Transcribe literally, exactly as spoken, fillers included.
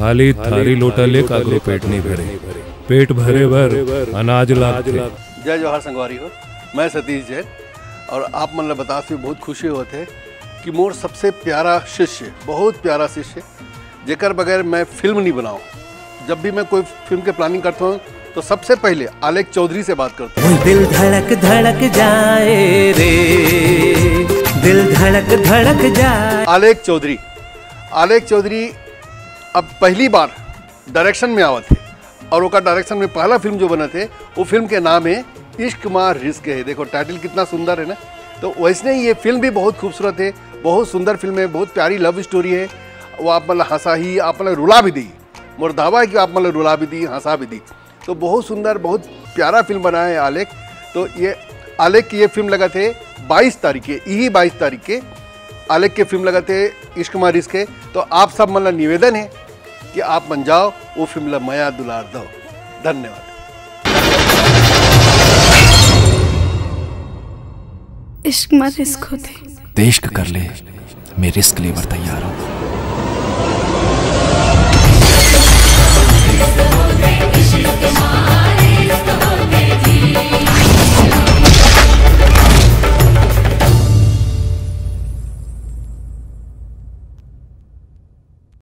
खाली थारी लोटा ले काकरो पेट नहीं भरे। पेट भरे बर अनाज लागथे। जय जोहार संगवारी हो, मैं सतीश जैन और आप मन ला बतास भी बहुत खुशी होत है कि मोर सबसे प्यारा शिष्य, बहुत प्यारा शिष्य, जेकर बगैर मैं फिल्म नहीं बनाऊँ। जब भी मैं कोई फिल्म के प्लानिंग करता हूँ तो सबसे पहले आलेख चौधरी से बात करता हूँ। दिल धड़क धड़क जाए रे, दिल धड़क धड़क जाए। आलेख चौधरी, आलेख चौधरी अब पहली बार डायरेक्शन में आवत है और ओकर डायरेक्शन में पहला फिल्म जो बनत है, वो फिल्म के नाम है इश्क मा रिस्क है। देखो टाइटल कितना सुंदर है ना। तो वैसने ही ये फिल्म भी बहुत खूबसूरत है, बहुत सुंदर फिल्म है, बहुत प्यारी लव स्टोरी है। वो आप मतलब हंसा ही, आप मतलब रुला भी दी। मोर दावा है कि आप मतलब रुला भी दी, हंसा भी दी। तो बहुत सुंदर, बहुत प्यारा फिल्म बना है आलेख। तो ये आलेख की ये फिल्म लगत है बाईस तारीख के, यही बाईस तारीख के आलेख के फिल्म लगत है इश्क मा रिस्क है। तो आप सब मतलब निवेदन है कि आप मन जाओ, वो फिल्म ला मया दुलार दो। धन्यवाद। इश्क मा रिस्क होथे। देश का कर ले, मैं रिस्क लेबर तैयार हूँ।